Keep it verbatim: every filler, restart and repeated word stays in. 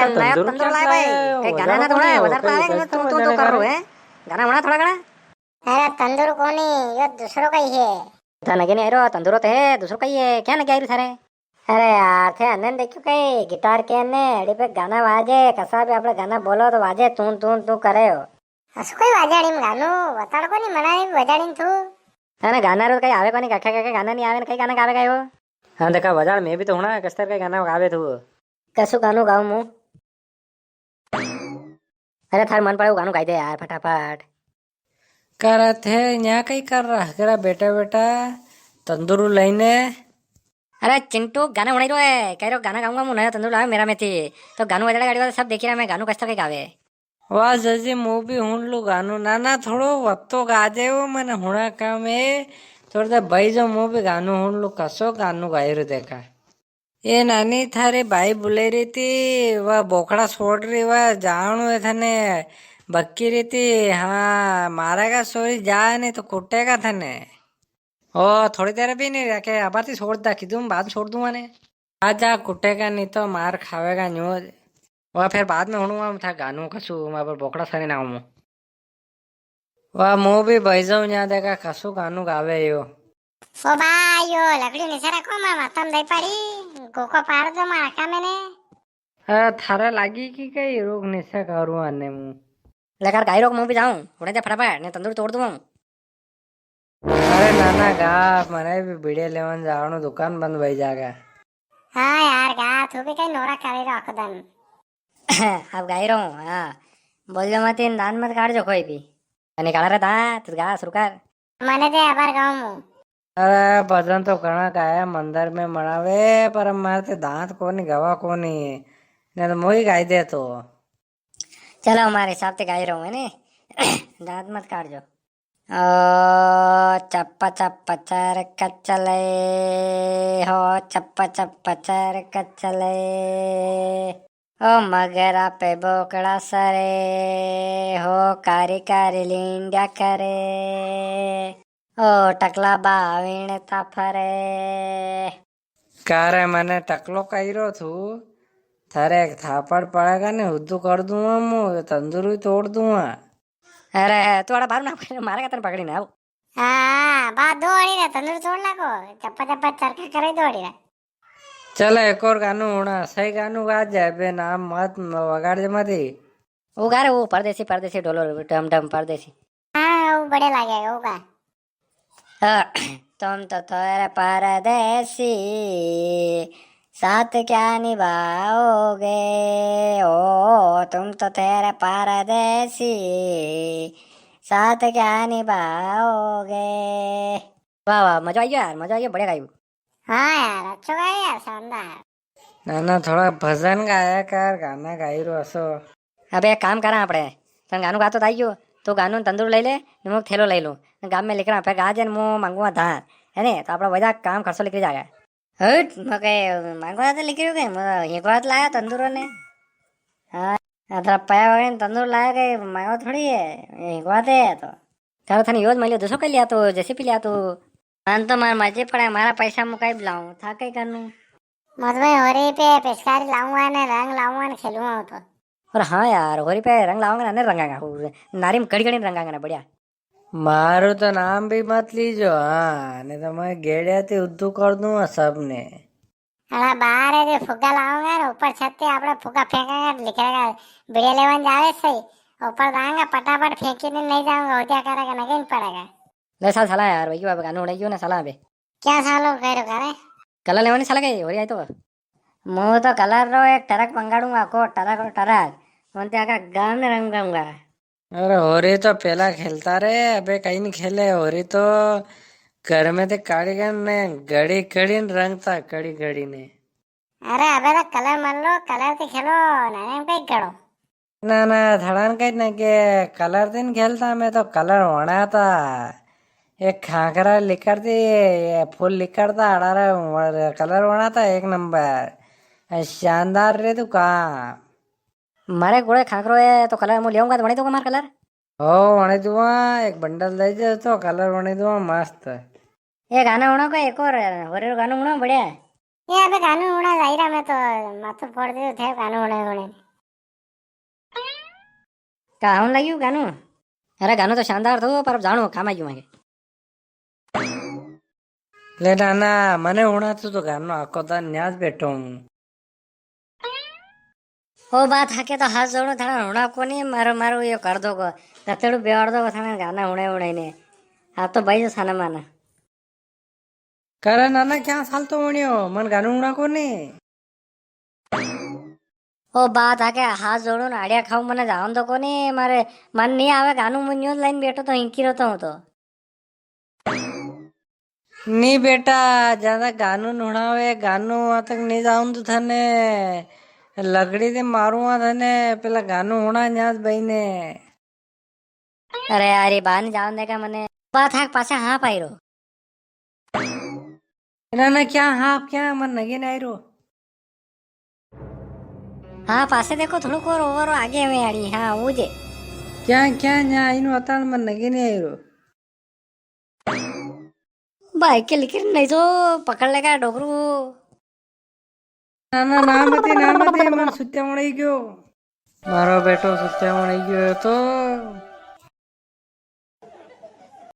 नया तंदूर क्या लाया भाई? कई गाना ना थोड़ा वजाड़ता है, तू तू तू कर रो है। गाना होना थोड़ा घणा। अरे तंदूर कोनी, यो दूसरो कई है। था नगे नी आयरो, तंदूरो तो है, दूसरो कई है, क्या नगे आयरो थारे? अरे यार, थे अनने देखो कई गिटार के ने अड़ी पे गाना वाजे, कसा भी आपणे गाना बोलो तो वाजे, तू तू तू करे हो। असो कोई वाजे अड़ी में गानो, वताड़ कोनी मना है वजाड़ी तू। अरे गाना रो कई आवे कोनी, काका काका गाना नी आवे ने कई गाना गावे गयो। हाँ देखा वजाड़, मैं भी तो हुणा कस्तर का गाना गावे तू। कसु गानो गाऊं मु? अरे थार मन पड़े वो गानो गाई दे यार फटाफट। करा थे न्या कई कर रहा करा बेटा बेटा तंदूरू लईने। अरे चिंटू गाना हुणाई रो है, कह रो गाना गाऊंगा मु नया तंदूरू लावे मेरा में थी। तो गानो वजाड़ा गाड़ी वाला सब देखी रहा मैं गानो कस्तर के गावे। वाह जजी, मु भी हुण लू गानू। ना, ना, थोड़ो वत्तो गाजे वो, मने हुणा काम है। थोड़ा देर बई जो, मु भी गानू हुण लू, कसो गानू गाई रो देखा। ए नानी, थारे बाई बुलाई री थी, वा बोकड़ा छोड़ री, वा जाणू है थने, बक्की री थी। हाँ, मारेगा सोरी, जा नी तो कुटेगा थने। ओ, थोड़ी देर भी नी रखे, अबार ती छोड़ दा, कीधु मैं बाद में छोड़ दूंगा ने। आजा कुटेगा नी तो मार खावेगा न्यू। वा फेर बाद में हुणूंगा था गानू कसू, मैं पर बोकड़ा सारे ना हूँ। वा मु भी बई जाऊं न्या देखा कसू गानू गावे यो। ओ बा, यो लकड़ी निसे रखो, मैं माथा में दई पड़ी, गोको पाड़ दो मार आका मैंने। अरे थारे लागी की कई रोग निसे करू आने मु। लेकर गाई रोग मु भी जाऊं, उड़े जा फटाफट, ने तंदूर तोड़ दूं। अरे नाना गा, मने भी बीड़े लेवन जावणो, दुकान बंद भई जागा। हाँ यार गा, तू भी कई नोरा करे रो आखो दन। अब गाई रो हूँ, हाँ। बोल जो मत, इन दांत मत काट जो कोई भी। निकाल रे दांत, गा शुरू कर। मने दे अबार गाऊं मु। अरे भजन तो घणा गाया मंदिर में मनावे, पर मारे ते दांत कोनी, गवा कोनी है। नी तो मोई गाई दे तो। चलो, हमारे हिसाब से गाई रहूं, है ने? दांत मत काट जो। ओ चप्पा चप्पा चरक चले, हो चप्पा चप्पा चरक चले। ओ मगरा पे बोकड़ा सरे, हो कारी कारी लिंड्या करे। ओ टकला बाविण था फरे। का रे, मने टकलो कई रो थू? थारे एक थापड़ पड़ेगा ने, हुद्दू कर दूंगा मु, तंदूर भी तोड़ दूंगा। अरे, तू अड़ा बारू ना, मारे का तने पकड़ी ना, आओ। हाँ, बात दो अड़ी रे, तंदूर तोड़ लागो, चप्पा चप्पा चरखा करे दो अड़ी रे। चल, एक और गानू होना, सही गानू गा जाए बे, नाम मत वगाड़ जे मती। वो गा रे, वो परदेसी, परदेसी ढोलो, डम डम परदेसी। हाँ, वो बड़े लागे, वो गा। तुम तो थे परदेसी, साथ क्या निभाओगे? ओ, तुम तो थे परदेसी, साथ क्या निभाओगे? वाह, वाह, मजो आई गयो यार, मजो आई गयो, बढ़िया गायू। हाँ यार, अच्छो गायो यार, शानदार। ना, ना, थोड़ा भजन गाया कर, गाना गाई रो असो। अबे एक काम करा आपड़े, तन गानू गातो तो आई गयो, तू गानू तंदूर लई ले, ने मु थैलो लई लूं, ने गाम में लिकरा, फेर गाजे ने मु मांगूंगा धान, है ने? तो आपड़ा वजा काम खर्चो लिकरी जागा। हट, मु कई मांगवा तो लिकरी गई, मु तो एक बात लाया तंदूरो ने। हाँ, अतरा पाया वगैरह तंदूर लाया, कई मांगवा थोड़ी है, एक बात है तो। थारो थने योज मलियो, दूसरो कई लिया तू, जेसीबी लिया तू। मन तो मार मजे पड़े, मारा पैसा मुकाई बुलाऊं, था कई करनू। मत भाई, होरी पे पिचकारी लाऊंगा ने रंग लाऊंगा ने खेलूंगा तो। और हाँ यार, होरी पे रंग लाऊंगा ने रंगांगा, नारी में कड़ी कड़ी रंगांगा ना, बढ़िया। मारो तो नाम भी मत लीजो, हाँ, नी तो मैं गेड़िया ते उद्दू कर दूंगा सबने। अरे बाहर है रे, फुग्गा लाऊंगा ने ऊपर छत पे आपड़ा फुग्गा फेंकेगा, लिखेगा, बीड़े लेवन जावे सही, ऊपर जाऊंगा, फटाफट फेंकी ने नी जाऊंगा, उद्या करेगा, नगे नी पड़ेगा। ले साल साला यार, वही बाबा गानू उड़ाई गयो ना साला अबे। क्या सालो कह रहे करे? कलर लेवानी साला के, हो रही है तो। मु तो कलर रो एक ट्रक मंगाड़ूंगा को, ट्रक रो ट्रक। मु तो आका गाम ने रंगाऊंगा। अरे होरी तो पेला खेलता रे, अबे कई नी खेले। होरी तो घर में ते काड़ी गन ने घड़ी घड़ी ने रंगता, घड़ी घड़ी ने। अरे अबे तो कलर मल लो, कलर ते खेलो, नाने में कई करो। ना, ना, थड़ान कई ना के कलर ते नी खेलता, मैं तो कलर वणाता। एक खाकरा लिकरती, ये फूल लिकरता, अड़ारा कलर वणाता एक नंबर। ए, शानदार रे तू का। मारे कोड़े खाकरो है तो कलर मु लेऊंगा तो वणी दूंगा मार कलर। ओ, वणी दूंगा, एक बंडल दे दे तो कलर वणी दूंगा मस्त। ये गाना हुणो का एक और, होरे रो गानो हुणो बढ़िया है। ये अबे गानो हुणा जाई रहा, मैं तो माथो फोड़ दे थे गानो हुणे हुणे। का हुण लाग्यो गानो? अरे गानो तो शानदार थो, पर अब जाणो काम आई गयो मारे। ले नाना, मने हुणा तू तो गानो आखो दन न्याज बैठो हूँ। ओ बात हाके तो हाथ जोड़ो, थाना हुणा कोनी, मारो, मारो यो कर दो को, गतड़ू बेवाड़ दो को, थाना गाना हुणे हुणे ने। आप तो भाई जो साना माना। करे नाना, क्या साल तो हुणियो, मन गानो हुणा कोनी। ओ बात हाके हाथ जोड़ो ना, आड़िया खाओ, मने जावन दो कोनी, मारे मन नी आवे, गानो मुन्यो लाइन बैठो तो हिंकी रो तो हूँ तो। नी बेटा, ज्यादा गानू नुणावे, गानू वहां तक नी जाऊं तो थने लगड़ी दे मारूंगा थने, पेला गानू हुणा न्याज बई ने। अरे यार, ये बाहर नी जावन देगा मने। बात हाक पाछे हाँ पाई रो। ना, ना, क्या हाँ, आप क्या मन नगे नी आई रो। हाँ, पासे देखो, थोड़ो को ओवर आगे में आड़ी, हाँ, वो जे। क्या, क्या, न्या इन वातावरण में नगे नी आई रो। भाई के लिखिर नी तो पकड़ लेगा डोकरू। ना, ना, ना मते, ना मते, मन सुत्या वणाई गयो। मारो बेटो सुत्या वणाई गयो है तो।